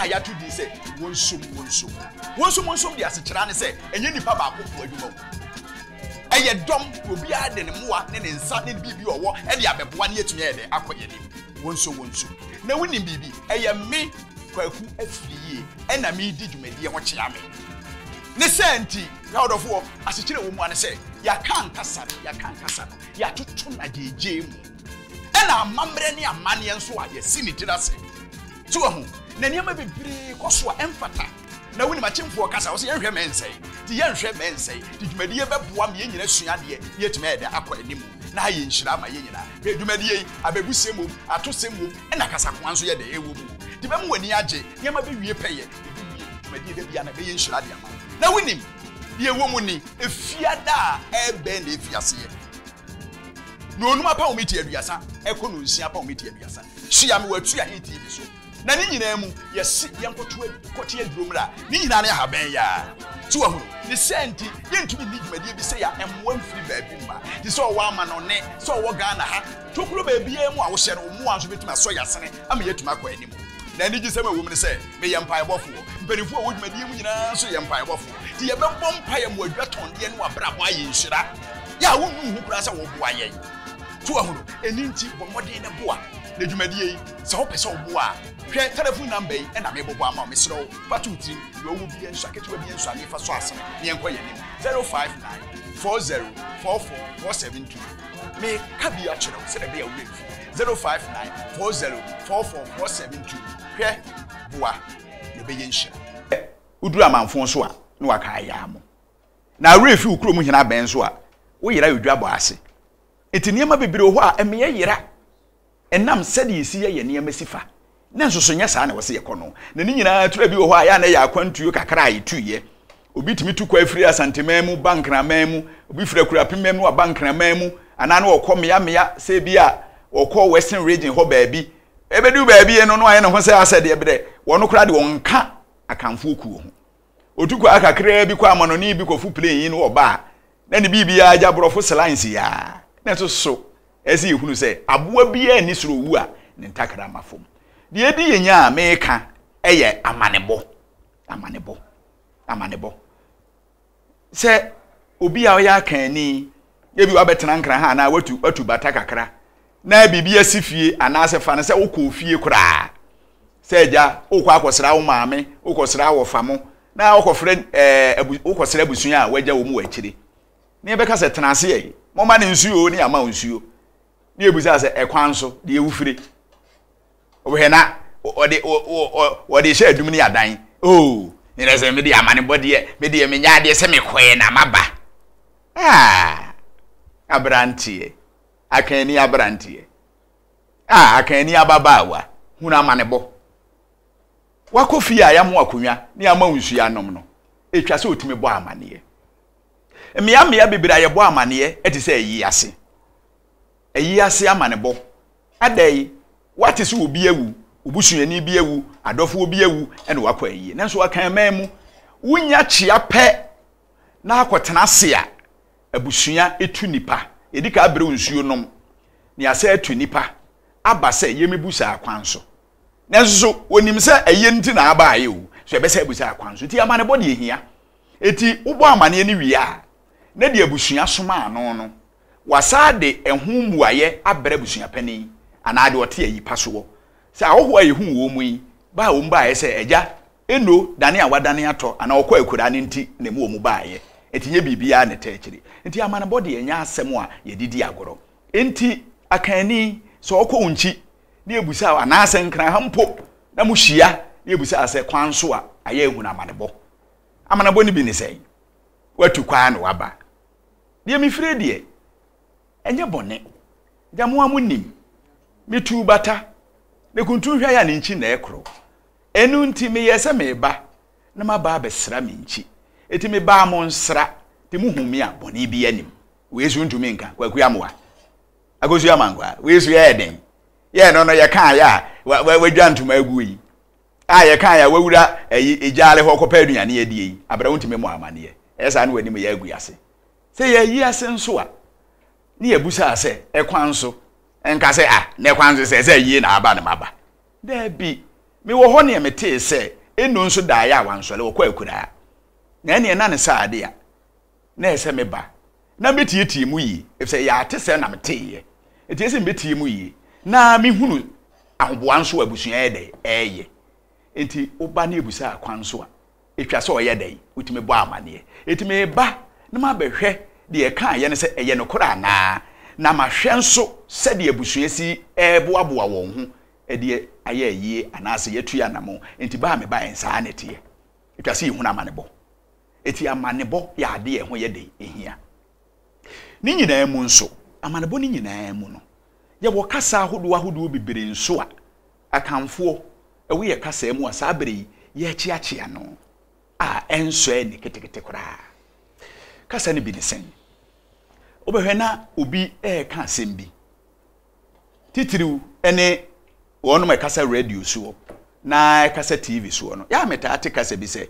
a yɛato din sɛ Wonsom Wonsom. Wonsom Wonsom de asekyerɛ ne sɛ ɛnyɛ nipa baako po adwuma o. Ɛyɛ dɔm, na obiara de ne mmoa ne ne nsa ne ne biribi a ɔwɔ de abɛboa na yɛatumi ayɛ dɛn akɔ yɛn anim. Wonsom Wonsom. Na wonim biribi? Ɛyɛ me, Kwaku Afriyie, ɛna meredi dwumadie ho kyea me. Ne saa nti, hwɛ ɔdɔfoɔ, asekyerɛ a ɛwɔ mu ara ne sɛ, yɛaka ankasa no, yɛaka ankasa no, yɛatoto no agyeegyee mu. Ɛna amammerɛ ne amanneɛ nso a yɛasi ne tiri ase. So wahu? Na nneɛma bebree kɔ so a ɛmfata. Na wonim akyemfoɔ kasa, wɔsɛ yɛnhwɛ mɛnsɛe. Nti yɛnhwɛ mɛnsɛe. Nti dwumadie bɛboa ma yɛn nyinaa sua adeɛ na yɛatumi ayɛ dɛ akɔ anim na ayɛ nhyira ama yɛn nyinaa. Hwɛ dwumadie yi, abɛbusɛm wom, atosɛm wom, ɛna kasakoa nso yɛ dɛ ɛwɔ mu. Nti bɛma w'ani agye, nneɛma bɛwie pɛyɛ, ɛbɛwie dwumadie da biara na ɛbɛyɛ nhyira de ama wo. Na wonim, deɛ ɛwɔ mu ni, efiada a ɛrebɛn na ɛfi aseɛ. Nonum apam miti aduasa ɛkɔ nonsia apam miti aduasa. Hyia me wɔ Atuahe TV so. Na ne nyinaa mu, yɛse yɛnkɔto kɔte aduro mmra. Ne nyinaa ne ahaban yi ara. So wahunu? Ne saa nti, yɛntumi nni dwumadie bi sei a mmoa mfiri baabi mma. Te sɛ ɔwɔ amanɔne, sɛ ɔwɔ Ghana ha, tokuro baabiara mu a wohyɛ no, wo mmoa nso bɛtumi asɔ yɛn asene ama yɛatumi akɔ anim. Na anigyesɛm a ɛwɔ mu ne sɛ, meyɛ mpaebɔfoɔ. Mpanimfoɔ a wɔwɔ dwumadie mu nyinaa nso yɛ mpaebɔfoɔ. Nti yɛbɛbɔ mpaeɛ ma w'adwatɔndeɛ ne w'abrabɔ ayɛ nhyira. Yɛ a wonnu wo ho koraa sɛ woboa yɛn. So wahunu? Ɛno nti, bɔ mmɔden na boa. Na dwumadie yi, sɛ wopɛ sɛ woboa a, hwɛ telefon namba yi na merebobɔ ama wo. Mesrɛ wo, fa to wo tirim. Deɛ ɔwɔ biara nsua, ketewa biara nsua, na yɛfa sɔ asene na yɛnkɔ yɛn anim. 059 40 44 472. Meka bi akyerɛ wo sɛdeɛ ɛbɛyɛ a wo werɛ mfi. 059 40 44 472. Hwɛ, boa, na ɛbɛyɛ nhyira. Woduru amanfo so a, na waka ayɛ mo. Na werɛ fi wo kurom hene abɛn so a, woyera odwa bɔ ase. Enti nneɛma bebree wɔ hɔ a ɛma yɛyera ɛnam sɛdeɛ yɛsi yɛ yɛn nneɛma si fa. Na nso so nyɛ saa na ɛwɔ sɛ yɛkɔ no. Na ne nyinaa tura bi wɔ hɔ a ɛyɛ a na ɛyɛ akwantuo kakra a yɛtuiɛ. Obi tumi tu kwan firi Asanteman mu ba Nkraman mu, obi firi Akuapemman mu aba Nkraman mu, anaa na ɔkɔ mmeammea sɛ ebi a ɔkɔ Western Region hɔ baabi. Ɛbɛduru baabi no na wayɛ ne ho sɛ asɛ deɛ berɛ wɔn koraa deɛ wɔnka Akanfoɔ kuo ho. Otu kwan kakraa bi kɔ amanɔne bi kɔfo plane yi na ɔba a, na ne biribiara agya borɔfo selines yi ara. Na ɛso so ɛsɛ sɛ yɛhunu sɛ aboa biara nni soro owu a ne ntakra ma fam. Deɛ ɛdi yɛn nya a meka yɛ amanebɔ. Amanebɔ. Amanebɔ. Sɛ obi a ɔyɛ akanni, ebi wabɛtena nkran ha anaa watu watu bata kakra na biribi asi fie anaasɛ fa no sɛ wokɔɔ fie koraa sɛ agya wokɔ akɔsra wo maame wokɔsra wɔfa mo na wokɔfrɛ ɛɛ abu wokɔsra abusua a wagya wɔn wɔ akyire na yɛbɛka sɛ tena ase yɛ mɔma ne nsuo ne ama nsuo ne yɛbusa sɛ ɛkwan so deɛ wofire wohwɛ na wɔde wɔde hyɛ adum ne adan oo ne dɛ sɛ mede amanebɔ deɛ medeɛ menya adeɛ sɛ mekɔɛ na maba ah aberanteɛ Akanni aberanteɛ. A akanni ababaawa, hunu amanebɔ. Wakɔ fie a yɛama wo akonnwa na yɛama wo nsuo anom no, ɛtwa sɛ ɔtumi bɔ amaneɛ. Mmeammea bebree a yɛbɔ amaneɛ te sɛ ayi ase. Ayi ase amanebɔ. Adɛn, woate sɛ obi awu, wo busuani bi awu, adɔfoɔ bi awu, ɛna wakɔ ayie. Nanso akanman mu, wonya kyea pɛ na akɔtena ase a, abusua tu nnipa. Yɛdi kan brɛ nsuo nom, na yɛasɛ atu nnipa aba sɛ yɛmmɛbu saa kwan so. Nanso so wɔnim sɛ ɛyɛ nti na aba ayɛ o, so yɛbɛsɛ abu saa kwan so. Nti amanebɔ deɛ ɛhia. Enti wobɔ amaneɛ no wie a, na deɛ abusua soma ano no, wasaa de ɛho mmuaeɛ abrɛ abusua panin anaa deɛ ɔte ayi pa soɔ. Sɛ ahɔhoɔ a yɛhuu wɔn mu yi baa wɔn baeɛ sɛ, Agya, Eno, dane a wadane atɔ anaa ɔkɔ akuraa no nti na emu wɔn baeɛ. Enti nyɛ biribiara na ɛtaa akyire. Enti amanebɔ deɛ ɛnyɛ asɛm a yɛde di agorɔ. Enti akanni, sɛ ɔkɔ wo nkyi na yɛbusa wo anaasɛ nkran ha mpo na mohyia na yɛbusa wo sɛ kwan so a ayɛ ahunu amanebɔ. Amanebɔ no bi ne sɛn? Watu kwan na waba. Deɛ mefire deɛ, ɛnyɛ bɔne. Gya mo ara monim. Metuu bata, na kuntun hwɛ a ne nkyi na ɛkoro. Ɛno nti meyɛɛ sɛ mereba na maba abɛsra me nkyi. Enti mebaa mo nsra, nti mohuu me a, bɔne biara nnim. Wei so ntumi nka, Kwaku Amoah, Akosua Amankwaa, wei so yɛyɛ den. Yɛɛ no no yɛkaeɛ a wadwa ntoma aguo yi, a yɛkaeɛ a wawura ayi egyaale hɔ kɔpɛ aduane adie yi, abrɛ wontumi mmɔ amaneɛ. Ɛyɛ saa na w'anim yɛ agu ase. Sɛ yɛayi ase nso a, ne yɛbusaa sɛ, ɛkwan so? Nka sɛ, ah, na ɛkwan so sɛ, sɛ ayie na aba na maba. Daabi. Mewɔ hɔ neɛ metee sɛ Eno nso daeɛ a wansɔre, ɔkɔ akuraa. Na ɛneɛ na ne saa de a, na ɛsɛ meba na mɛtietie mu yie, efisɛ ɛyɛ atesɛm na meteeɛ. Enti ɛsɛ mɛtie mu yie na mehunu ahoboa nso a abusua yɛ dɛn ɛreyɛ. Enti woba ne abusa kwan so a, ɛtwa sɛ ɔyɛ dɛn? Wotumi bɔ amaneɛ. Enti meba na mabɛhwɛ deɛ ɛkaeɛ no sɛ ɛyɛ nokorɛ anaa, na mahwɛ nso sɛdeɛ abusua si reboaboa wɔn ho de ayɛ ayie anaasɛ yɛatu anamɔn. Enti ba a mebaeɛ no, saa na ɛteɛ. Ɛtwa sɛ yɛhunu amanebɔ. Enti amanebɔ yɛ adeɛ a ɛho yɛ den, ɛhia. Ne nyinaa mu nso, amanebɔ no nyinaa mu no, yɛwɔ kasa ahodoɔ ahodoɔ bebree nso a Akanfoɔ ɛwɔ yɛ kasaa mu a saa berɛ yi yɛrekyeakyea no a ɛnsɔ ani ketekete koraa. Kasa no bi ne sɛn? Wobɛhwɛ na obi reka asɛm bi, titiriw ne wɔnom ɛkasa radio soɔ na ɛkasa TV soɔ no, yɛ a metaa te kasa bi sɛ,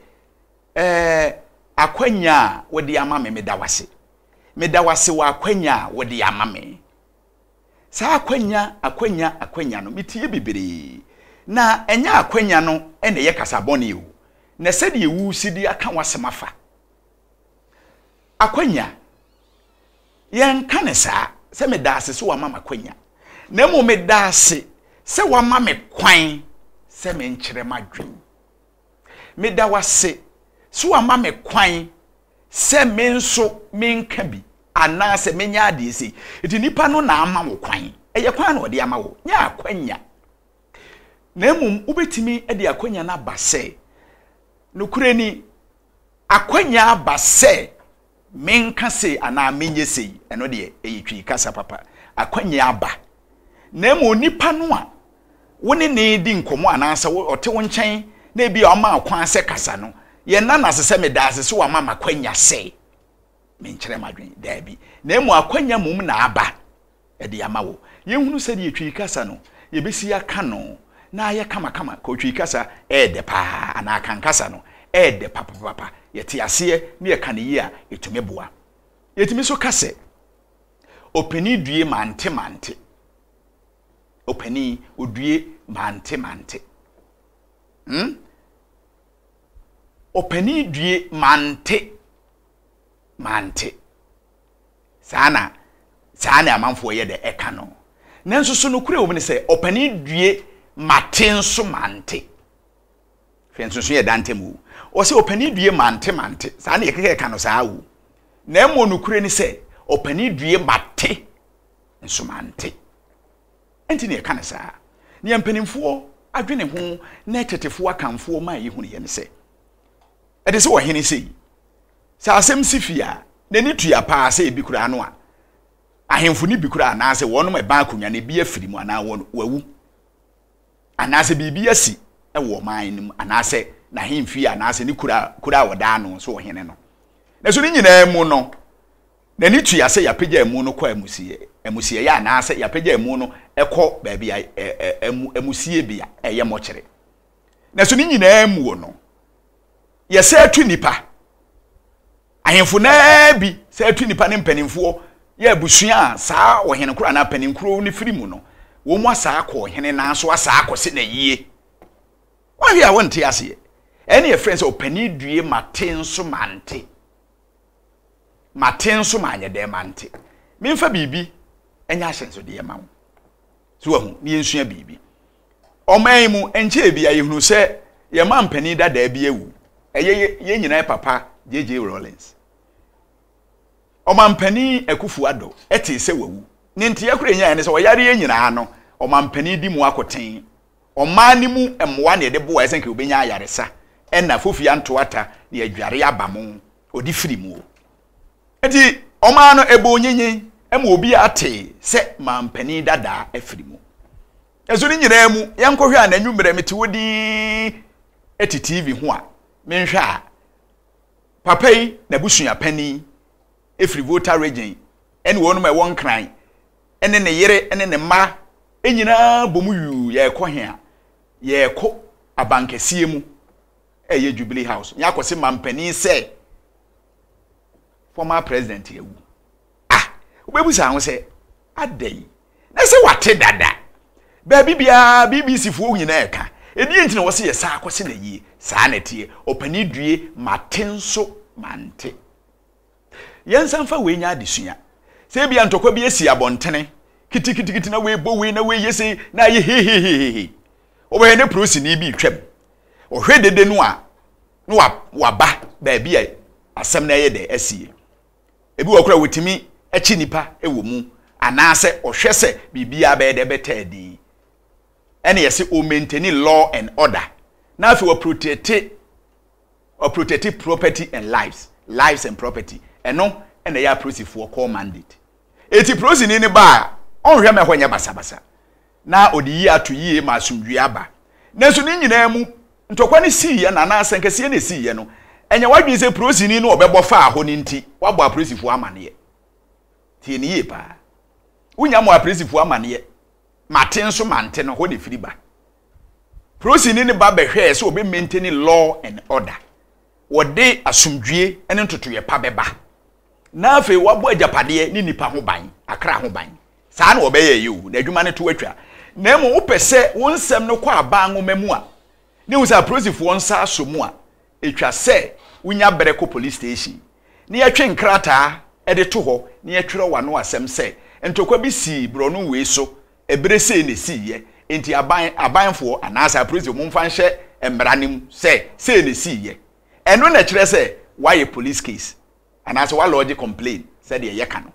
ɛɛ akwanya a wode ama me, meda wase. Meda wase wɔ akwanya a wode ama me. Saa akwanya, akwanya, akwanya no, metie bebree. Na ɛnyɛ akwanya no na ɛyɛ kasa bɔne o, na sɛdeɛ woresi de aka w'asɛm afa. Akwanya, yɛnka no saa sɛ meda ase sɛ wama me akwanya, na mmom meda ase sɛ wama me kwan sɛ menkyerɛ m'adwene. Meda wo ase sɛ wama me kwan sɛ me nso menka bi anaasɛ menyɛ adeɛ sei. Nti nipa no na ama wo kwan. Ɛyɛ kwan na ɔde ama wo, nyɛ akwanya. Na mmom wobɛtumi de akwanya no aba sɛ, nokorɛ ni, akwanya aba sɛ Menka sei anaa menyɛ sei, ɛno deɛ ɛyɛ Twi kasa papa. Akwannya aba. Na mmom onipa no a wo ne no redi nkɔmmɔ anaasɛ ɔte wo nkyɛn na ebia ɔma wo kwan sɛ kasa no, yɛnna no ase sɛ meda ase sɛ wama me akwannya sɛ menkyerɛ m'adwene. Daabi. Na mmom akwannya mmom na aba. de ama wo. Yɛnhunu sɛdeɛ Twi kasa no yɛbɛsi aka no na ayɛ kamakama. Ka Twi kasa ɛyɛ dɛ paa anaa Akan kasa no ɛyɛ dɛ papapapa. Yɛte aseɛ na yɛka no yie a, ɛtumi boa. Yɛtumi nso ka sɛ, Ɔpanin due mante mante. Ɔpanin ɔdue mante mante. Hmm? Ɔpanin due mante mante. Saa na saa na amanfoɔ yɛ dɛ ɛka no. Nanso so nokorɛ wɔ mu ne sɛ ɔpanin due mate nso mante. Hwɛ nsonso yɛ da ntam o. Ɔsɛ ɔpanin due mante mante. Saa na yɛkeka ɛka no saa o. Na mmom nokorɛ ne sɛ ɔpanin due mate nso mante. Ɛnti na yɛka no saa. Nea mpanimfoɔ adwene ho na tetefoɔ akanfoɔ maa yɛhunuiɛ ne sɛ, ɛte sɛ ɔhene sei, Sɛ asɛm si fie a, n'ani tua paa sɛ ebi koraa no a, ahemfo no bi koraa anaasɛ wɔnom ɛban akonnwa no ebi afiri mu anaa wɔn wawu anaasɛ biribi asi wɔ ɔman no mu anaasɛ n'ahemfie anaasɛ ne kura kura a wɔda ano so ɔhene no. Na so ne nyinaa mu no, n'ani tua sɛ yɛapagya amu no kɔ amusie amusieeɛ anaasɛ yɛapagya amu no kɔ baabi a amu amusie bea ɛyɛ mɔkyere. Na so ne nyinaa mu no, Yɛsɛ tu nnipa. Ahemfo no ara bi sɛ tu nnipa ne mpanimfoɔ yɛ abusua a saa ɔhene koro anaa panin koro no firi mu no, wɔn mu asaa kɔ ɔhene nan so asaa akɔse na yie. Wɔahwɛ a wɔnte aseɛ. Ɛne yɛfrɛ sɛ ɔpanin due mate nso mante. Mate nso manyɛ dɛn mante. Memfa biribi nyɛ ahyɛnsodeɛ ma wo. So wahu? Na yɛnsua biribi. Ɔman yi mu, ɛnkyɛɛ bi a yɛhunu sɛ yɛn mampanin dadaa bi awu. Ɛyɛ yɛn nyinaa papa JJ Rawlings. Ɔmampanin Akufo Addo tee sɛ wawu. Ne nteɛ koraa ɛnyaeɛ ne sɛ ɔyareɛ nyinaa no, ɔmampanin di mu akoten. Ɔman no mu mmoa na yɛde boaeɛ sɛ nka ɔbɛnya ayaresa ɛna fofia ntoata na yɛadware aba mo ɔde firi mu. Enti ɔmaa no ɛbɔɔ nyinyin ma obiara tee sɛ mampanin dadaa afiri mu. Nanso ne nyinaa mu, yɛnkɔhwɛ a n'anwummerɛ mete hɔ dinn te TV ho a, menhwɛ a, papa yi n'abusua panin firi Volta Region ne wɔnom a ɛwɔ Nkran ne ne yere ne ne mma nyinaa bɔ mu yuu yɛrekɔ he a, yɛrekɔ abankɛseɛ mu ɛyɛ Jubilee House. Yɛakɔse mampanin sɛ former president awu. Ah, wobɛbusa ho sɛ, adɛn? Na sɛ wate dada. Baabi biara BBC foɔ nyinaa ɛka. Ɛdeɛn nti na ɛwɔ sɛ yɛsan akɔse no ayie? Saa na ɛteɛ. Ɔpanin due, mate nso mante. Yɛnsan mfa wei nyɛ adesua. Sɛ ebia ntɔkwa bi asi abɔntene, kitikitikiti na wei bɔ wei na wei yɛ sei na ayɛ hehehehehe. Wobɛhwɛ ne polisini bi retwam. Ɔhwɛ dede no a, na waba baabi a asɛm no ɛyɛ dɛ asie. Ebi wɔ koraa wɔtumi kye nipa wɔ mu anaasɛ ɔhwɛ sɛ biribiara bɛyɛ dɛ bɛtɛ adi. Ɛna yɛse o maintain law and order na afei wɔprotete Ɔprotɛte property and lives, lives and property, ɛno na ɛyɛ aprosifoɔ core mandate. Eti prosini no ba a, ɔnhwɛ ma ɛhɔ nyɛ basabasa, na ɔde yie ato yie ma asomdwie aba. Nanso ne nyinaa mu, ntɔkwa no siiɛ no anaa asɛnkɛseɛ no ɛsiiɛ no, ɛnyɛ w'adwene sɛ prosini no ɔbɛbɔ faa hɔ no nti, wabɔ aprosifoɔ amaneɛ. Tie no yie paa. Wonya mmɔ aprosifoɔ amaneɛ, mate nso mante no, hɔ na ɛfiri ba. Polisini no ba bɛhwɛɛ sɛ ɔbɛ maintain law and order, wɔde asomdwie ne ntotoeɛ pa bɛba, na afei wabɔ agyapadeɛ ne nnipa ho ban, akra ho ban. Saa na wɔbɛyɛeɛ o, na adwuma no to atwa. Na mmom wopɛ sɛ wo nsɛm no kɔ aban nwoma mu a, ne hu sɛ apolisifoɔ nsa asɔ mu a, ɛtwa sɛ wonya berɛ kɔ police station na yɛtwe nkrataa de to hɔ na yɛtwerɛ w'ano asɛm sɛ ntɔkwa bi sii borɔno wei so Ɛberɛ sei na ɛsiiɛ, enti aban, abanfoɔ anaasɛ apolisifoɔ momfa nhyɛ mmara no mu sɛ sei na ɛsiiɛ. Ɛno na ɛkyerɛ sɛ woayɛ police case anaasɛ woalɔɔgye complain sɛdeɛ yɛka no.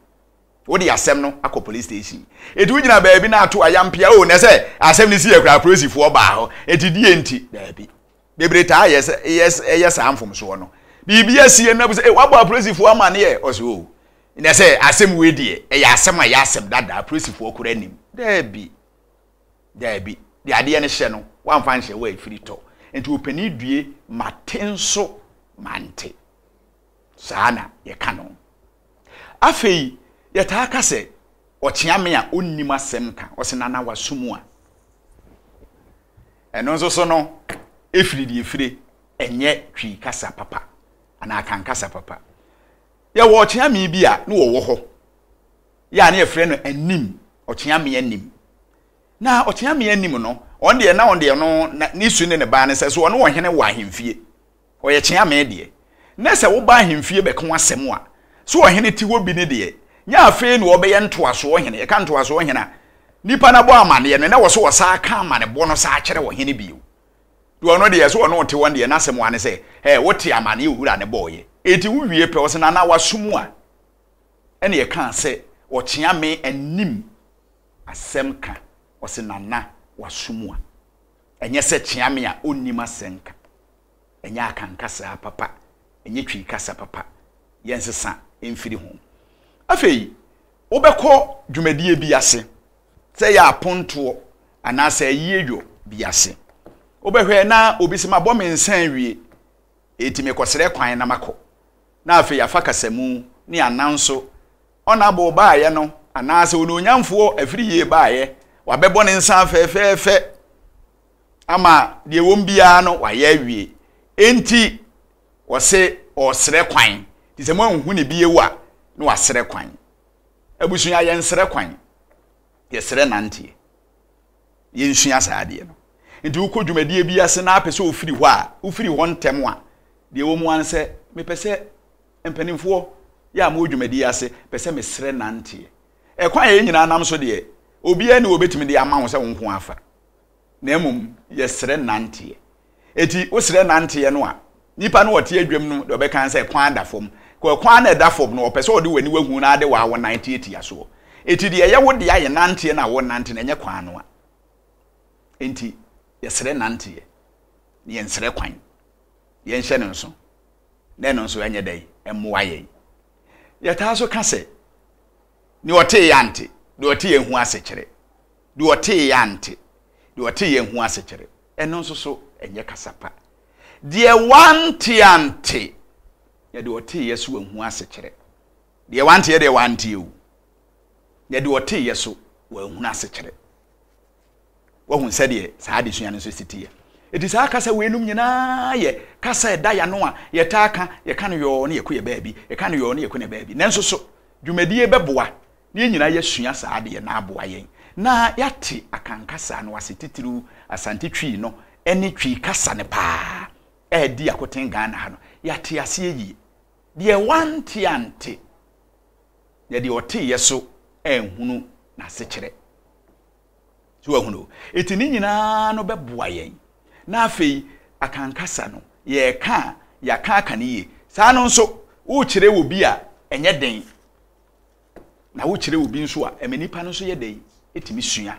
Wode asɛm no akɔ police station. Enti wogyina baabi na ato ayampea, oh, na sɛ asɛm no siiɛ koraa apolisifoɔ baa hɔ, enti deɛ nti? Daabi. Bebree taa yɛ sɛ yɛ yɛ saa mfomsoɔ no. Biribi asie no na sɛ, eh, wabɔ apolisifoɔ amaneɛ. Ɔsɛ o, oh, na sɛ asɛm wei deɛ ɛyɛ asɛm a ɛyɛ asɛm dada apolisifoɔ koraa nim. Daabi, daabi. Deɛ adeɛ no hyɛ no, wamfa nhyɛ wo a ɛfiri tɔ. Nti ɔpanin due mate nso mante. Saa na yɛka no. Afei yɛtaa ka sɛ ɔkyeame a ɔnnim asɛm ka, ɔse nana waso mu a. Ɛno nso so no, ɛfiri deɛ ɛfire, ɛnyɛ Twi kasa papa anaa Akan kasa papa. Yɛwɔ ɔkyeame bi a na wɔwɔ hɔ, yɛ a na yɛfrɛ no Anim, ɔkyeame Anim. Na ɔkyeame Anim no, ɔno deɛ na ɔno deɛ no, ne su ne ne baa ne sɛ, so ɔne ɔhene wɔ ahemfie. Ɔyɛ kyeame deɛ. Nɛ sɛ woba ahemfie bɛka w'asɛm a, sɛ ɔhene te hɔ bi ne deɛ, nyɛ afei na ɔbɛyɛ ntoasoɔ hene. Yɛka ntoasoɔ hene a, nipa no abɔ amaneɛ no, na ɛwɔ sɛ ɔsan ka amanebɔ no san kyerɛ ɔhene bio. Deɛ ɔno deɛ, sɛ ɔne wo te hɔ no deɛ, n'asɛm ara ne sɛ, Hɛ, wote amaneɛ owura no bɔeɛ. Enti wowie pɛ, ɔse, Nana, w'aso mu a, ɛna yɛkaa sɛ ɔkyeame anim asɛm ka. Ɔse, Nana, w'aso mu a. Ɛnyɛ sɛ kyeame a ɔnnim asɛnka. Ɛnyɛ Akan kasa papa, ɛnyɛ Twi kasa papa. Yɛnsesa mfiri ho. Afei, wobɛkɔ dwumadie bi ase, sɛ ɛyɛ apontoɔ anaasɛ ayieyɔ bi ase. Wobɛhwɛ na obi sɛ mabɔ me nsa awie, enti mekɔsrɛ kwan na makɔ. Na afei yɛafa kasamu ne ananso. Ɔnabo baeɛ no, anaasɛ onuonyamfoɔ afiri yie baeɛ, wabɛbɔ ne nsa fɛfɛɛfɛ. ama deɛ ɛwom biara no wayɛ awie. Enti wɔse ɔresrɛ kwan. Nti sɛ moanhu ne bio a, na wasrɛ kwan. Abusua, yɛnsrɛ kwan, yɛsrɛ nanteɛ. Yɛnsua saa adeɛ no. Nti wokɔ dwumadie bi ase na apɛ sɛ wofiri hɔ a, wofiri hɔ ntɛm a, deɛ ɛwɔ mu ara ne sɛ, mepɛ sɛ mpanimfoɔ yɛ a mowɔ dwumadie ase, pɛ sɛ mesrɛ nanteɛ. Ɛkwan a yɛn nyinaa nam so deɛ, obiara ni wɔbɛtumi de ama wo sɛ wo nko afa. na mmom yɛsrɛ nanteɛ. Eti wosrɛ nanteɛ no a, nipa no ɔte adwam no deɛ ɔbɛka sɛ kwan da fam. Kɔ kwan na ɛda fam no, ɔpɛ sɛ ɔde w'ani wahu na ade waa wo nan tiatia soɔ. Eti deɛ ɛyɛ wo dea yɛ nanteɛ no a wonante no, ɛnyɛ kwan no a. Enti yɛsrɛ nanteɛ, na yɛnsrɛ kwan. Yɛnhyɛ no nso, na ɛno nso ɛnyɛ dɛn, ɛmmoa yɛn. Yɛtaa so ka sɛ, nea ɔtee yɛ ante, deɛ ɔte yɛ hu asekyerɛ. Deɛ ɔteeɛ ante, deɛ ɔteeɛ anhu asekyerɛ. Ɛno nso so ɛnyɛ kasa pa. Deɛ wante ante, na deɛ ɔteeɛ so anhu asekyerɛ. Deɛ wanteɛ deɛ wanteɛ o, na deɛ ɔteeɛ so wanhunu asekyerɛ. Wahu sɛdeɛ saa adesua no nso si teɛ. Eti saa kasa weinom nyinaa yɛ kasa ɛda yɛn ano a yɛtaa ka, yɛka no yɔɔ na yɛkɔ yɛ baabi, yɛka no yɔɔ na yɛkɔ yɛ baabi. Nanso so dwumadie bɛboa na yɛn nyinaa yɛasua saa adeɛ na aboa yɛn na yɛate Akan kasa no ase titiriw Asante Twi no. ne Twi kasa no paa a ɛdi akoten Ghana ha no, yɛate aseɛ yie. Deɛ wante ante, na deɛ ɔteeɛ so anhunu n'asekyerɛ. So wahunu o? Enti ne nyinaa no bɛboa yɛn. Na afei Akan kasa no, yɛreka a, yɛaka aka no yie. Saa no nso, worekyerɛ obi a, ɛnyɛ den. Na wokyerɛ obi nso a, ɛma nipa no nso yɛ dɛn? Ɛtumi sua.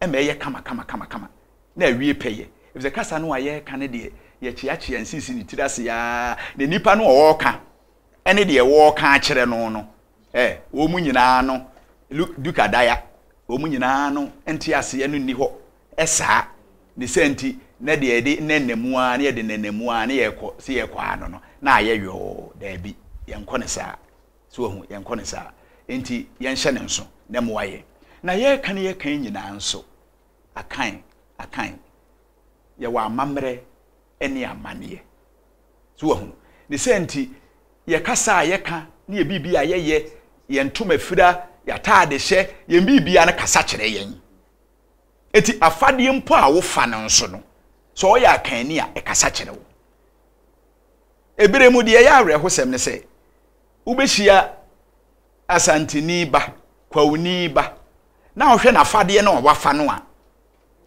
Ɛma ɛyɛ kama kama kama kama. Na awie pɛyɛ. Efisɛ kasa no a yɛreka no deɛ, yɛkyeakyea nsisi ne tiri ase ara. Na nipa no a ɔreka ne deɛ wɔreka akyerɛ no no, ɛ, wɔn nyinaa no, duka daya, wɔn nyinaa no nteaseɛ no nni hɔ saa. Ne saa nti, na deɛ yɛde nnɛnnɛmu ara na yɛde nnɛnnɛmu ara na yɛrekɔ sɛ yɛrekɔ ano no, na ayɛ yɔɔ. Daabi, yɛnkɔ no saa. So wahu? Yɛnkɔ no saa. Enti yɛnhyɛ no nso na mmoa yɛn. Na yɛreka ne yɛka yi nyinaa nso, akan, akan, yɛwɔ amammerɛ ne amanneɛ. So wahu? Ne saa nti, yɛ kasa a yɛka ne yɛ biribi a yɛyɛ, yɛn ntoma fira, yɛn ataadehyɛ, yɛn biribiara no kasa kyerɛ yɛn. Enti afadeɛ mpo a wofa no nso no, sɛ ɔyɛ akanni a, ɛkasa kyerɛ wo. Ebere mu deɛ ɛyɛ awerɛhosɛm ne sɛ, wobɛhyia Asanteni ba, Kwawuni ba, na wohwɛ n'afadeɛ no a wafa no a,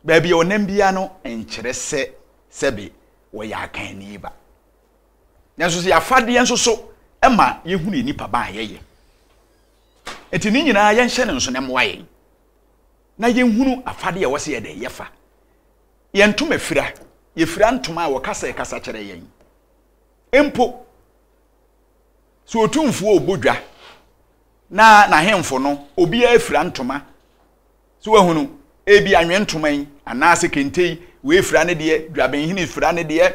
baabi a ɔnam biara no nkyerɛ sɛ sɛbe wɔyɛ Akanni ba. Nanso sɛ yɛafadeɛ nso so ma yɛhunu yɛn nipa ba a yɛyɛ. Nti ne nyinaa yɛnhyɛ no nso na mmoa yɛn na yɛnhunu afadeɛ a ɛwɔ sɛ yɛde yɛfa. Yɛn ntoma fira, yɛfira ntoma a wɔkasa ɛkasa kyerɛ yɛn. Mpo sɛ otumfoɔ ɔbɔ dwa na n'ahemfo no obiara fira ntoma so wahunu ebi anwe ntoma yi anaasɛ kente yi wei fira ne deɛ dwabenhene fira ne deɛ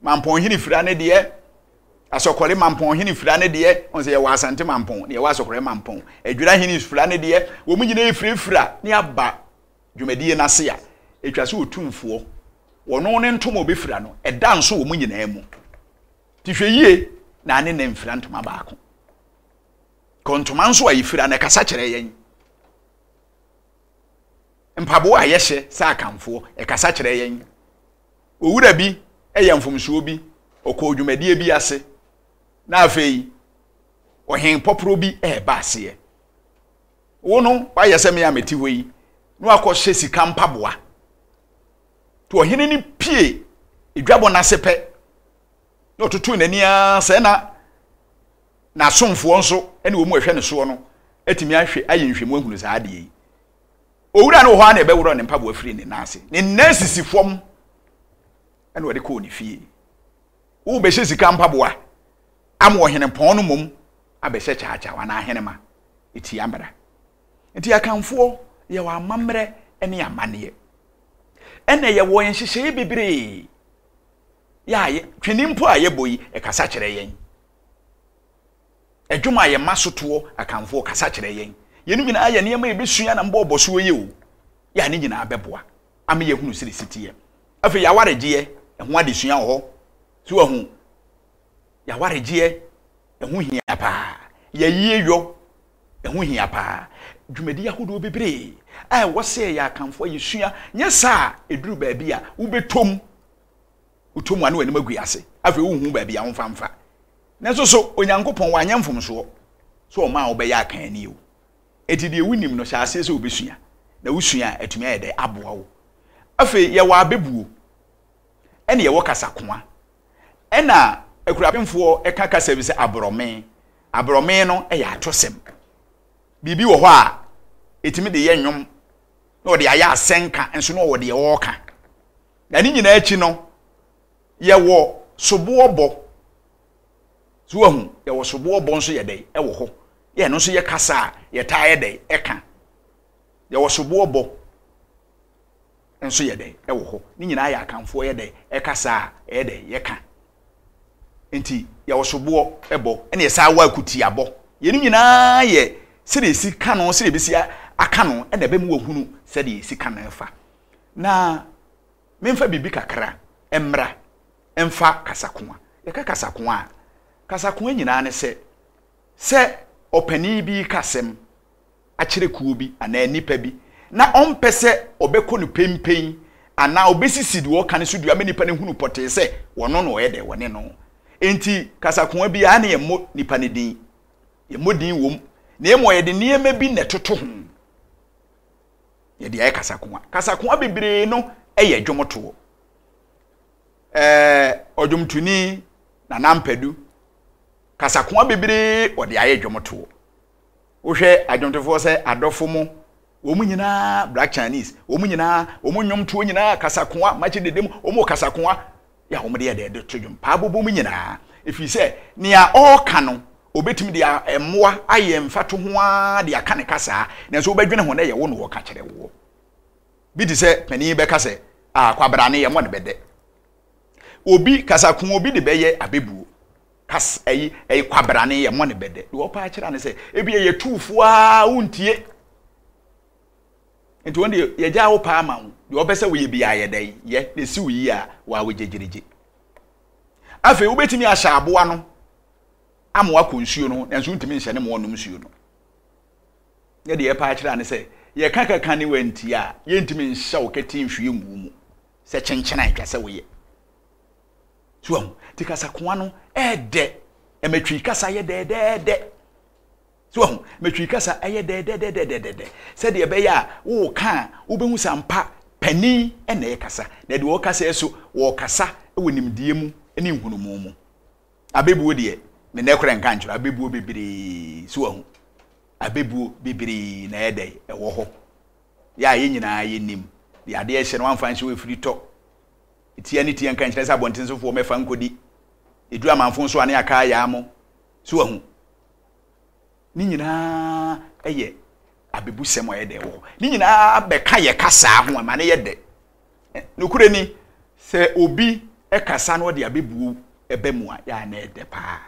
mampɔnhene fira ne deɛ asɔkɔre mampɔnhene fira ne deɛ ɔn sɛ yɛwɔ asante mampɔn na yɛwɔ asɔkɔre mampɔn adwirahene fira ne deɛ wɔn nyinaa firafira ne aba dwumadie no ase a ɛtwa sɛ otumfoɔ wɔno ne ntoma ɔbɛfira no ɛda nso wɔn nyinaa mu Nti hwɛ yie na ane na mfira ntoma baako. Kɔ ntoma nso a yɛfira no ɛkasa kyerɛ yɛn. Mpaboa a yɛhyɛ sɛ akamfoɔ ɛkasa kyerɛ yɛn. Owura bi yɛ mfomsoɔ bi, ɔkɔɔ dwumadie bi ase na afei ɔhen pɔporɔ bi ɛreba aseɛ. Wo no wayɛ sɛ me a mete hɔ yi na wakɔhyɛ sika mpaboa. Nti ɔhene no pie edwabɔ no ase pɛ na ɔtotoo n'ani ara sɛ na n'asomfoɔ nso ne wɔn mu ɛhwɛ ne soɔ no atumi ahwɛ ayɛ nhwɛmu ahunu saa adeɛ yi. Owura no wɔ hɔ ara na ɛbɛworɔ ne mpaboa firi ne nan ase. Ne nan sisi fam ɛna ɔde kɔɔ ne fie. Wobɛhyɛ sika mpaboa ama ɔhenepɔn no mmom abɛhyɛ kyaakyaw anaa ahenema ɛtia mmara. Nti Akanfoɔ yɛwɔ amammerɛ ne amanneɛ. Ɛna yɛwɔ nhyehyɛeɛ bebree. Yɛ a twene mpo a yɛbɔ yi, ɛkasa kyerɛ yɛn. Ɛdwom a yɛma so toɔ Akanfoɔ kasa kyerɛ yɛn. Yɛn nyinaa yɛ nneɛma yɛbɛsua na mbɔ ɔbɔsoɔ yi o. Yɛ a ne nyinaa bɛboa ama yɛhunu sɛdeɛ ɛsi teɛ. Afei yɛawaregyeɛ, ɛho adesua wɔ hɔ. So wahu? Yɛawaregyeɛ, ɛho hia paa. Yɛayie yɔ, ɛho hia paa. Dwumadi ahodoɔ bebree a ɛwɔ sɛ yɛyɛ Akanfoɔ a yɛsua, nyɛ saa a, ɛduru baabi a wobɛtɔ mu, wotɔ mu a na w'anim agu ase, afei wonhu baabi a womfa mfa. Nanso so Onyankopɔn wanyɛ mfomsoɔ sɛ ɔmaa wobɛyɛ Akanni o? Enti deɛ wonim no, hyɛ aseɛ sɛ wobɛsua, na wosua a, atumi ayɛ dɛ aboa wo. Afei yɛwɔ abɛbuo, ɛne yɛwɔ kasakoa. Ɛna Akuapemfoɔ ka kasa bi sɛ aborɔme. Aborɔme no yɛ atosɛm. Biribi wɔ hɔ a, ɛtumi de yɛ nnwom na ɔde ayɛ asɛnka nso na ɔwɔ deɛ ɔreka. Na ne nyinaa akyi no, yɛwɔ soboɔ bɔ. So wahu, yɛwɔ soboɔ bɔ nso yɛ dɛ ɛwɔ hɔ. Yɛ ɛno nso yɛ kasa a yɛtaa yɛ dɛ ɛka. Yɛwɔ soboɔ bɔ. nso yɛ dɛn wɔ hɔ. Ne nyinaa yɛ Akanfoɔ yɛ dɛn ɛkasa a ɛyɛ dɛn yɛka. Nti yɛwɔ soboɔ bɔ ɛna yɛsan wɔ akutiabɔ. Yɛn nyinaa yɛ sɛdeɛ yɛsi ka no sɛdeɛ yɛbɛsi aka no ɛna ɛbɛma wahunu sɛdeɛ yɛsi ka no fa. Na memfa biribi kakra mmra mfa kasakoa. Yɛka kasakoa a, kasakoa nyinaa ne sɛ sɛ ɔpanin bi reka asɛm akyerɛ kuo bi anaa nnipa bi na ɔmpɛ sɛ ɔbɛkɔ no penpen. anaa ɔbɛsisi deɛ ɔreka no so dua ma nipa no hunu pɔtee sɛ ɔno na ɔyɛ dɛ, ɔne no. Enti kasakoa biara ne yɛmmɔ nipa no din. Yɛmmɔ din wom, na mmom yɛde nneɛma bi na ɛtoto ho. Yɛde ayɛ kasakoa. Kasakoa bebree no yɛ dwomtoɔ. Ɛɛ ɔdwomtoni Nana Ampadu, kasakoa bebree ɔde ayɛ dwomtoɔ. Wohwɛ adwomtofoɔ sɛ Adɔfo mo, wɔn nyinaa Black Chinese, wɔn nyinaa wɔn nnwomtoɔ nyinaa kasakoa, Makye Dede mu, wɔn wɔ kasakoa yɛ a wɔn de yɛ dɛ de to dwom. Paabobɔ mu nyinaa, ɛfiri sɛ nea ɔreka no, ɔbɛtumi de mmoa ayɛ mfatoho ara de aka ne kasaa, nanso wobɛdwene ho na ɛyɛ wo na ɔreka kyerɛ woɔ. Bi te sɛ panin bɛka sɛ, ah, kwabrane yɛ mmɔ ne bɛdɛ. Obi kasakoa obi de bɛyɛ abɛbuo. Kas ɛyi ɛyi kwabrane yɛ mmɔ ne bɛdɛ. Deɛ ɔpa akyerɛ ne sɛ, ebi yɛ tuufoɔ a wontie. Nti wɔn deɛ yɛgya wo paa ma wo. Deɛ ɔpɛ sɛ woyɛ bi ayɛ dɛ yɛ na esi wo yie a waa wo gyegyerigye. Afei wobɛtumi ahyɛ aboa no ama wakɔ nsuo no ho nanso wontumi nhyɛ ne ma ɔnom nsuo no. Nyɛ deɛ yɛpɛ akyerɛ ne sɛ yɛka kaka ne wantie a yɛntumi nhyɛ wo kɛte nhwie ngu mu sɛ kyenkyena atwa sɛ woyɛ. So ahu nti kasakoa no ɛɛdɛ ɛma twi kasa yɛ dɛɛdɛɛdɛ. So ahu ma twi kasa ɛyɛ dɛɛdɛɛdɛdɛdɛdɛ sɛdeɛ ɛbɛyɛ a woka a wobɛhu sɛ ampa panin ɛna ɛkasa na deɛ ɔkasa so wɔkasa wɔ nimdeɛ mu ne nhunumu mu. Abɛbuo deɛ me nɛ korɛ nka nkyerɛ abɛbuo bebree so ahu abɛbuo bebree na ɛyɛ dɛ ɛwɔ hɔ yɛ a yɛn nyinaa yɛnim deɛ adeɛ hyɛ no wamfa nhyɛ wɔ efiri tɔ tia ne tia nka nkyerɛ sɛ abɔnten sofoɔ mɛfa nkɔdi ɛduru amanfo nso a ne aka ayɛ mo so ahu ne nyinaa yɛ abɛbusɛm a ɛyɛ dɛ wɔ hɔ ne nyinaa bɛka yɛ kasaa ho ama ne yɛ dɛ nokorɛ ni sɛ obi kasa na ɔde abɛbuo ɛbɛ mu a yɛ a na ɛdɛ paa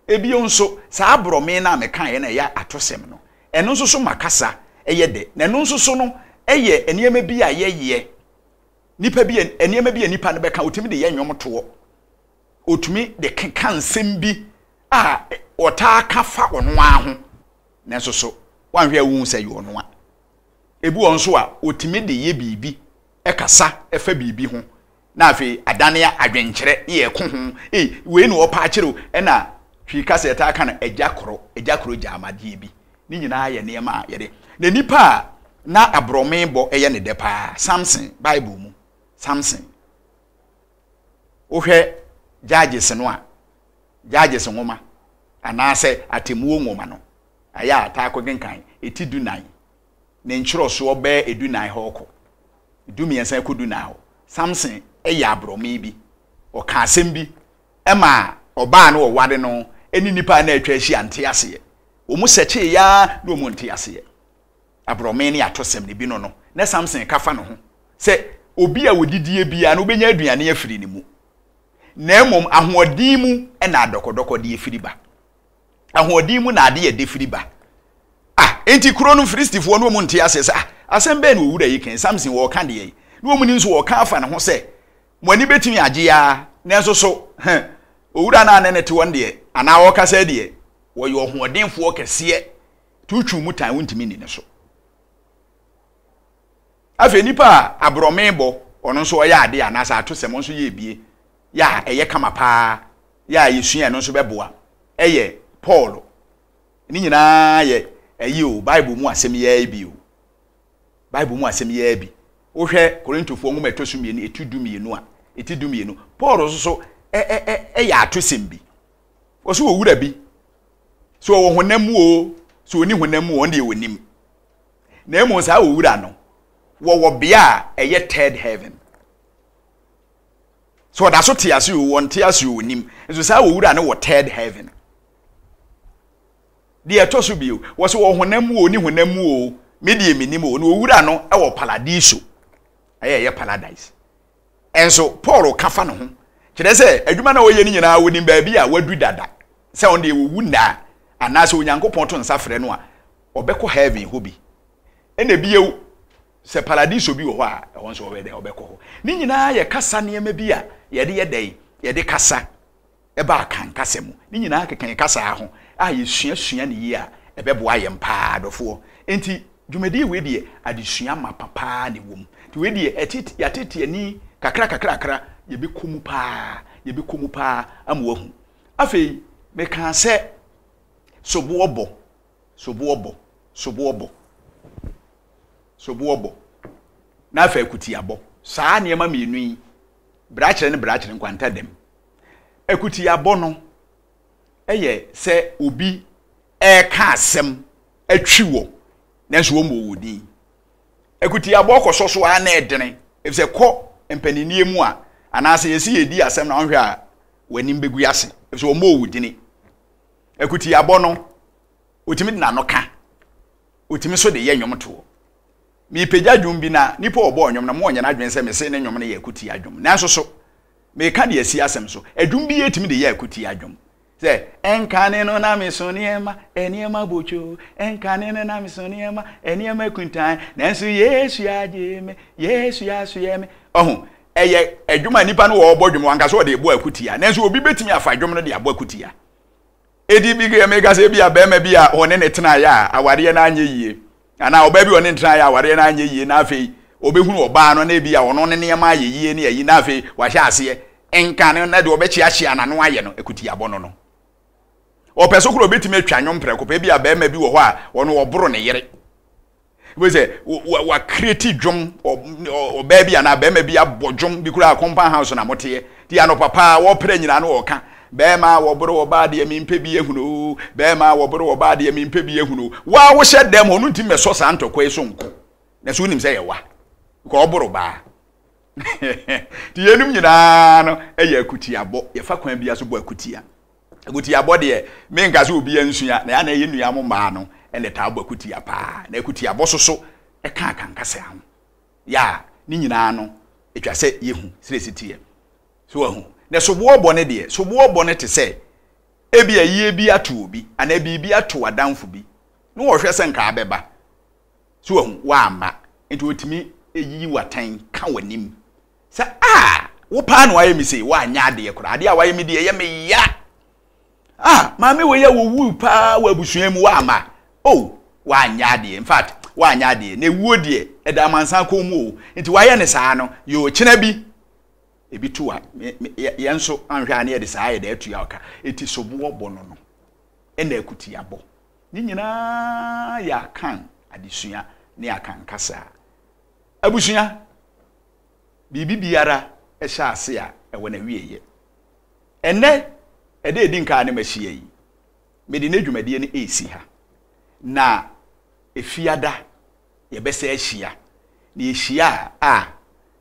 Ebio nso, saa aborɔme no a mekaeɛ no a ɛyɛ atosɛm no, ɛno nso so ma kasa yɛ dɛ. Na ɛno nso so no yɛ nneɛma bi a yɛyɛ, nnipa bi a, nneɛma bi a nnipa no bɛka, ɔtumi de yɛ nnwomtoɔ. Ɔtumi de keka nsɛm bi a ɔtaa ka fa ɔno ara ho, nanso so woanhwɛ a wohu sɛ ɛyɛ ɔno a. Ebi wɔ nso a, ɔtumi de yɛ biribi, kasa fa biribi ho, na afei adane adwenkyerɛ ne yɛko ho, ei, wei na ɔpa akyerɛ o, ɛna Twi kasa yɛtaa ka no agya koro, agya koro gya amadeɛ bi. Ne nyinaa yɛ nneɛma a yɛde. Na nipa a na aborɔme bɔ yɛ ne dɛ paa, Samson, Bible mu, Samson. Wohwɛ Judges no a, Judges nwoma, anaasɛ Atemmuo nwoma no, ɛyɛ a taa kɔkenkan, ɛti dunan. ne nkyerɛsoɔ bɛyɛ edunan hɔ rekɔ, dumiɛnsa kɔ dunan hɔ, Samson yɛ aborɔme bi. Ɔka asɛm bi ma ɔbaa no ɔware no ne nnipa a na atwa ahyia nte aseɛ. Wɔn sɛkyee ya na wɔn nte aseɛ. Aborɔme ne atosɛm ne bi no no, na Samson ka fa ne ho sɛ obi a ɔdidie biara no wobɛnya aduane afiri ne mu. Na mmom ahoɔden mu na adɔkɔdɔkɔdeɛ firi ba. Ahoɔden mu na ade yɛ dɛ firi ba. Ah, enti kuro no Filistifoɔ no wɔn nte aseɛ sɛ, ah, asɛm bɛn na owura yi ka yi, Samson wɔreka deɛ yi. Na wɔn nim nso wɔreka afa ne ho sɛ, mo ani bɛtumi agye ara, nanso so, hɛ, owura no a ne ne te wɔn deɛ, anaa ɔrekasa deɛ, wɔyɛ ɔhoɔdenfoɔ kɛseɛ, tuutwuu mu tan, wontumi nni ne so. Afei nipa a aborɔme bɔ, ɔno nso ɔyɛ adeɛ anaasɛ atosɛm, ɔno nso yɛ ebie, yɛ a ɛyɛ kama paa, yɛ a yɛsua ɛno nso bɛboa yɛ Paul. Ne nyinaa yɛ ɛyi o, Bible mu asɛm yɛ bi o. Bible mu asɛm yɛ bi. Wohwɛ Korintofoɔ nwoma ɛtɔ so mmienu, ɛti du mmienu a, ɛti du mmienu. Paul nso so ɛyɛ atosɛm bi. Wɔso wɔ wura bi. So ɔwɔ honam mu o, so ɔni honam mu o, ɔno deɛ ɔnim. Na mmom saa owura no, wɔwɔ bea a ɛyɛ third heaven. So ɔda so te ase o, wɔnte ase o, onim. Nso saa owura no wɔ third heaven. Deɛ ɛtɔ so bio, wɔ so wɔ honam mu o, ne honam mu o, me deɛ menim o, na owura no wɔ paladiso. Ɛyɛ ɛyɛ paradise. Ɛnso Paul ka fa ne ho. Kyerɛ sɛ adwuma na ɔyɛ no nyinaa onim baabi a wadu dada. Sɛ ɔno deɛ wɔwu nna a, anaasɛ Onyankopɔn to nsa frɛ no a, ɔbɛkɔ heaven hɔ bi. Ɛna bio, Sɛ paradiso bi wɔ hɔ a, ɛhɔ nso wɔbɛyɛ dɛn? Wɔbɛkɔ hɔ. Ne nyinaa yɛ kasa nneɛma bi a yɛde yɛ dɛn? Yɛde kasa ba Akan kasa mu. Ne nyinaa keka yɛn kasa ho a yɛsuasua no yie a, ɛbɛboa yɛn paa adɔfoɔ. Enti dwumadie wei deɛ, adesua mapa paa na ɛwɔ mu. Nti wei deɛ ɛtete yɛatete ani kakra kakra kakra yɛbɛkɔ mu paa yɛbɛkɔ mu paa ama wahu. Afei mekaa sɛ soboɔ bɔ soboɔ bɔ soboɔ bɔ soboɔ bɔ na afei akutiabɔ saa nneɛma mmienu yi brakyerɛ ne brakyerɛ nkwanta dɛm akutiabɔ no yɛ sɛ obi reka asɛm atwi wɔ nanso wɔmmɔ wɔ din. Akutiabɔ kɔsɔ so ara na ɛdene efisɛ kɔ mpaninnie mu a anaasɛ yɛsi yɛdi asɛm na wɔhwɛ a w'anim bɛgu ase efisɛ wɔmmɔ wɔ dini. Akutiabɔ no otumi de n'ano ka otumi so de yɛ nnwomtoɔ. Mepagya dwom bi na nipa ɔbɔɔ nnwom no mo ɔnyɛ n'adwene sɛ mese ne nnwom no yɛ akutia dwom nanso so Meka de asi asɛm so. Adwum bi yɛtumi de yɛ akutia dwom. Sɛ, Ɛnkane no na meso nneɛma, nneɛma botwo, ɛnkane no na meso nneɛma, nneɛma kuntan, nanso Yesu agye me, Yesu asoɛ me. Ɔho, ɛyɛ adwuma a nipa no wɔ ɔbɔ dwom, wanka sɛ ɔde bɔ akutia, nanso obi bɛtumi afa dwom no de abɔ akutia. Edi bi kɛ meka sɛ ebi a bɛrima bi a ɔne ne tenaeɛ a awareɛ no anyɛ yie anaa ɔbaa bi a ɔne ne tenaeɛ a awareɛ no anyɛ yie na afei ɔbɛhunu ɔbaa no na ebi a ɔno ne nneɛma ayɛ yie ne ayi na afei wahyɛ aseɛ nka no na deɛ ɔbɛkyeakyea n'ano ayɛ no akutiabɔ no no. Ɔpɛ so koraa ɔbɛtumi atwa nnwom prɛko pɛ ebi a bɛrima bi wɔ hɔ a ɔno ɔboro ne yere. Wei sɛ wa create dwom ɔbaa bi anaa bɛrima bi abɔ dwom bi koraa compound house na moteɛ ti anɔpa paa wɔpere nyinaa no wɔka bɛrima a wɔboro ɔbaa deɛ mempɛ bi ehunu o bɛrima a wɔboro ɔbaa deɛ mempɛ bi ehunu o waa wohyɛ dɛm hɔ no nti mɛsɔ saa ntɔkwa yi so nko na so wonim sɛ yɛ wa kɔ ɔboro baa ti yɛnum nyinaa no ɛyɛ akutiabɔ yɛfa kwan bi so bɔ akutia Akutiabɔ deɛ, menka sɛ obiara nsua, na ɛyɛ a na ɛyɛ nua mo mmaa no na ɛtaa bɔ akutia paa. Na akutiabɔ soso ka akankasa ho. Yɛ a, ne nyinaa no, ɛtwa sɛ yɛhu sɛdeɛ ɛsi teɛ. So wahu? Na soboɔ bɔ no deɛ, soboɔ bɔ no te sɛ ebi ayie bi ato obi, anaa biribi ato w'adamfo bi, na wɔhwɛ sɛ nka abɛba. So wahu? Woamma. Nti ɔtumi yiyi w'atɛn ka w'anim. Sɛ ah wo paa na wayɛ me sei woanyɛ adeɛ koraa adeɛ a wayɛ me deɛ ɛyɛ me ya ah maame wei a wɔwui paa wɔ abusua mu woama oh woanyɛ adeɛ in fact woanyɛ adeɛ na ewuo deɛ ɛda amansan kɔn mu o nti wayɛ ne saa no yoo kyena bi ebi to a yɛn nso anhwɛ a ne yɛde saa yɛde atua ɔka eti soboɔ bɔ no no ɛna akutiabɔ ne nyinaa yɛ akan adesua ne akan kasa abusua Biribi biara hyɛ ase a, ɛwɔ n'awieeɛ. Ɛnnɛ, ɛda a ɛdi nkan a ne mahyia yi, mede nnɛ dwumadie no resi ha. Na Efiada, yɛbɛsan ahyia. Na yɛhyia a,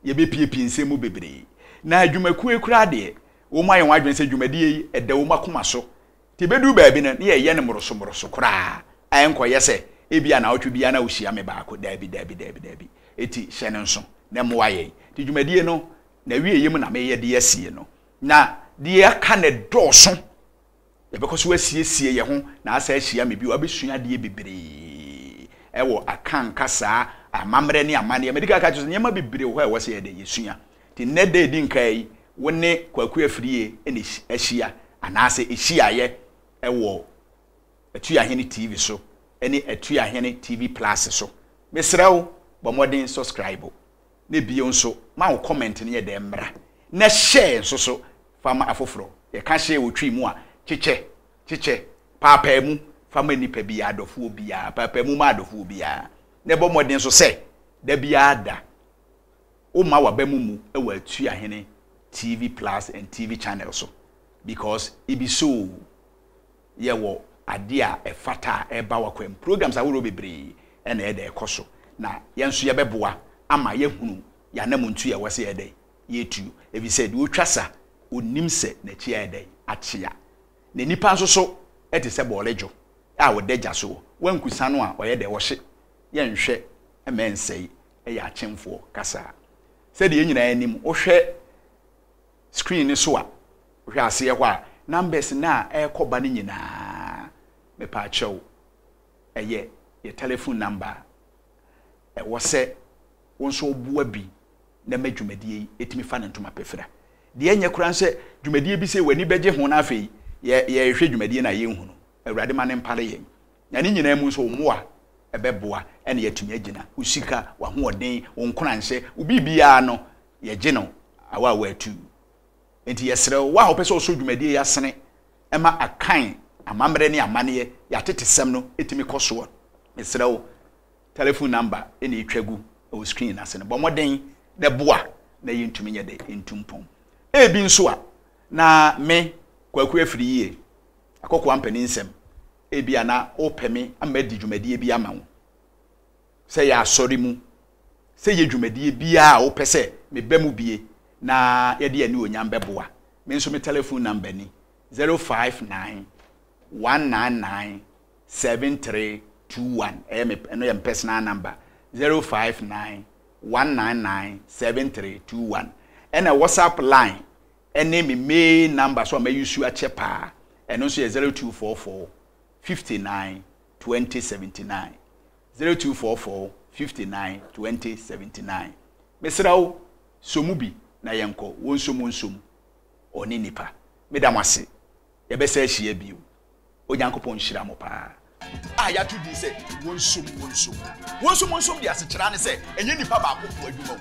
yɛbɛpiepie nsɛm mu bebree. Na adwumakuo yi koraa deɛ, wɔayɛ wɔn adwene sɛ dwumadie yi, ɛda wɔn akoma so. Nti ɛbɛduru baabi no, na yɛyɛ no mmoroso mmoroso koraa a ɛnkɔyɛ sɛ ebia naawɔtwe biara na wohyia me baako. Daabi, daabi, daabi, daabi. Enti hyɛ no nso na mmoa yɛn. Nti dwumadie no, n'awieeɛ mu na mereyɛ de asie no. Na deɛ aka no dɔɔso. Yɛbɛkɔ so asiesie yɛn ho na asan ahyia me bio abɛsua adeɛ bebree wɔ Akan kasaa, amammerɛ ne amanneɛ. Madi kan aka akyerɛ wo sɛ nneɛma bebree wɔ hɔ a ɛwɔ sɛ yɛyɛ dɛn? Yɛsua. Nti nnɛ da a ɛdi nkan yi, wo ne Kwaku Afriyie na ahyia anaasɛ ɛhyiaeɛ wɔ Atuahene TV so ne Atuahene TV Plus so. Mesrɛ wo, bɔ mmɔden subscribe na bio nso ma wo comment no yɛ dɛn mmra na share nso so fa ma afoforɔ. Yɛka share wɔ Twi mu a, kyekyɛ, kyekyɛ, paapaa mu fa ma nnipa biara, adɔfoɔ biara, paapaa mu ma adɔfoɔ biara. Na bɔ mmɔden nso sɛ da biara da womma w'aba mu mmu wɔ Atuahene TV Plus and TV channel so because ebi so yɛwɔ adeɛ a ɛfata a ɛreba w'akwan mu. Programs ahoroɔ bebree na ɛyɛ dɛ ɛkɔ so na yɛn nso yɛbɛboa ama yɛahunu yɛn anamontuo a ɛwɔ sɛ yɛyɛ dɛn yɛtuo ɛfiri sɛ deɛ ɔtwa sa ɔnnim sɛ n'akyi ayɛ dɛn akyea. Na nipa nso so te sɛ bɔɔle dwo a ɔda gya soɔ, woankusa no a ɔyɛ dɛ ɔhye, yɛnhwɛ mma ɛnsɛe yɛ akyemfoɔ kasa. Sɛdeɛ yɛn nyinaa nim, wohwɛ screen no so a, wohwɛ aseɛ hɔ a, numbers no a ɛrekɔ ba no nyinaa, mepaakyɛw, ɛyɛ yɛ telephone number a ɛwɔ sɛ wo nso woboa bi na ma dwumadie yi ɛtumi fa ne ntoma pɛfira. Deɛ ɛnyɛ koraa sɛ dwumadie bi sɛ w'ani bɛgye ho na afei yɛrehwɛ dwumadie no a yɛnhunu. Awurade ma no mpare yɛn. Na ne nyinaa mu nso wo mmoa. Ɛbɛboa na yɛatumi agyina. Wo sika, w'ahoɔden, wo nkoranhyɛ, wo biribiara no, yɛgye no awaawa atuu. Enti yɛsrɛ wo, wo a wopɛ sɛ wosɔ dwumadie yi asene ma Akan amammerɛ ne amanneɛ, yɛn atetesɛm no tumi kɔ soɔ, mesrɛ wo, telephone number na ɛtwa gu wɔ screen no ase no, bɔ mmɔden na boa na yɛntumi nyɛ dɛ ntu mpɔn. Ebi nso a, na me, Kwaku Afriyie, Akɔkoa mpaninsɛm, ebia na wopɛ me ama madi dwumadie bi ama wo, sɛ yɛ asɔre mu, sɛ yɛ dwumadie biara a wopɛ sɛ meba mu bie na yɛde anuonyam bɛboa. Me nso me telephone number ni, 059 199 7321. Ɛyɛ me, ɛno yɛ me personal number, 059 199 7321. Ɛna WhatsApp line ɛne me main number so a ma use akyɛ paa, ɛno nso yɛ 0244 59 2079. 0244 59 2079. Mesrɛ wo, sɔ mu bi na yɛnkɔ, wonsom wonsom, ɔne nipa. Meda mo ase. Yɛbɛsan ahyia bio. Onyankopɔn nhyira mo paa. A yɛato din sɛ Wonsom Wonsom. Wonsom Wonsom de asekyerɛ ara ne sɛ ɛnyɛ nipa baako po adwuma o.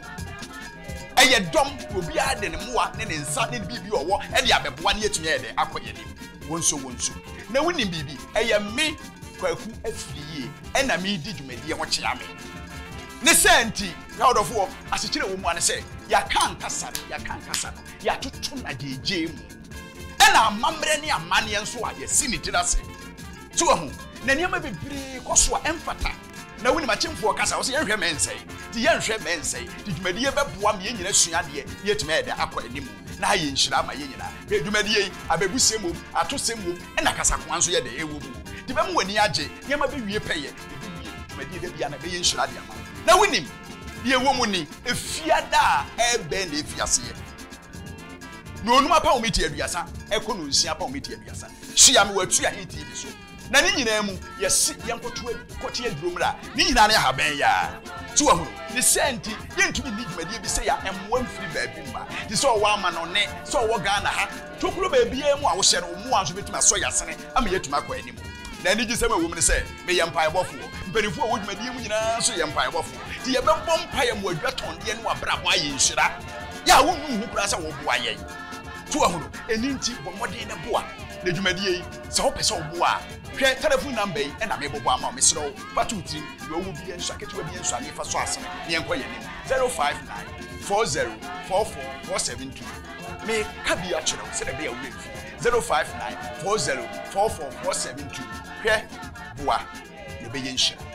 Ɛyɛ dɔm, obiara de ne mmoa ne ne nsa ne ne biribi a ɔwɔ de abɛboa na yɛatumi ayɛ dɛn akɔ yɛn anim. Wonsom Wonsom. Na wonim biribi? Ɛyɛ me, Kwaku Afriyie, na meredi dwumadie ho kyea me. Ne saa nti, hwɛ ɔdɔfoɔ, asekyerɛ a ɛwɔ mu ara ne sɛ yɛaka ankasa no, yɛaka ankasa no, yɛatoto no agyegyeemu. Ɛna amammerɛ ne amanneɛ nso a yɛasi ne tiri ase. So wahu? Na nneɛma bebree kɔ so a ɛmfata. Na wonim akyemfoɔ kasa, wɔsɛ yɛnhwɛ mɛnsɛe. Nti yɛnhwɛ mɛnsɛe. Nti dwumadie bɛboa ma yɛn nyinaa sua adeɛ na yɛatumi ayɛ dɛ akɔ anim na ayɛ nhyira ama yɛn nyinaa. Hwɛ dwumadie yi, abɛbusɛm wom, atosɛm wom, ɛna kasakoa nso yɛ dɛ ɛwɔ mu. Nti bɛma w'ani agye, nneɛma bɛwie pɛyɛ, ɛbɛwie dwumadie da biara na ɛbɛyɛ nhyira de ama wo. Na wonim, deɛ ɛwɔ mu ni, efiada a ɛrebɛn na ɛfi aseɛ. Nonum apam miti aduasa ɛkɔ nonsia apam miti aduasa. Hyia me wɔ Atuahe TV so. Na ne nyinaa mu, yɛse yɛnkɔto kɔkye aduro mmra. Ne nyinaa ne ahaban yi ara. So wahunu? Ne saa nti, yɛntumi nni dwumadie bi sei a mmoa mfiri baabi mma. Te sɛ ɔwɔ amanɔne, sɛ ɔwɔ Ghana ha, tokuro baabiara mu a wohyɛ no, wo mmoa nso bɛtumi asɔ yɛn asene ama yɛatumi akɔ anim. Na anigyesɛm a ɛwɔ mu ne sɛ, meyɛ mpaebɔfoɔ. Mpanimfoɔ a wɔwɔ dwumadie mu nyinaa nso yɛ mpaebɔfoɔ. Nti yɛbɛbɔ mpaeɛ ma w'adwatɔndeɛ ne w'abrabɔ ayɛ nhyira. Yɛ a wonnu wo ho koraa sɛ woboa yɛn. So wahunu? Ɛno nti, bɔ mmɔden na boa. Na dwumadie yi, sɛ wopɛ sɛ woboa a, hwɛ telefon namba yi na merebobɔ ama wo. Mesrɛ wo, fa to wo tirim. Deɛ ɔwɔ biara nsua, ketewa biara nsua, na yɛfa sɔ asene na yɛnkɔ yɛn anim. 059 40 44 472. Meka bi akyerɛ wo sɛdeɛ ɛbɛyɛ a wo werɛ mfi. 059 40 44 472. Hwɛ, boa, na ɛbɛyɛ nhyira.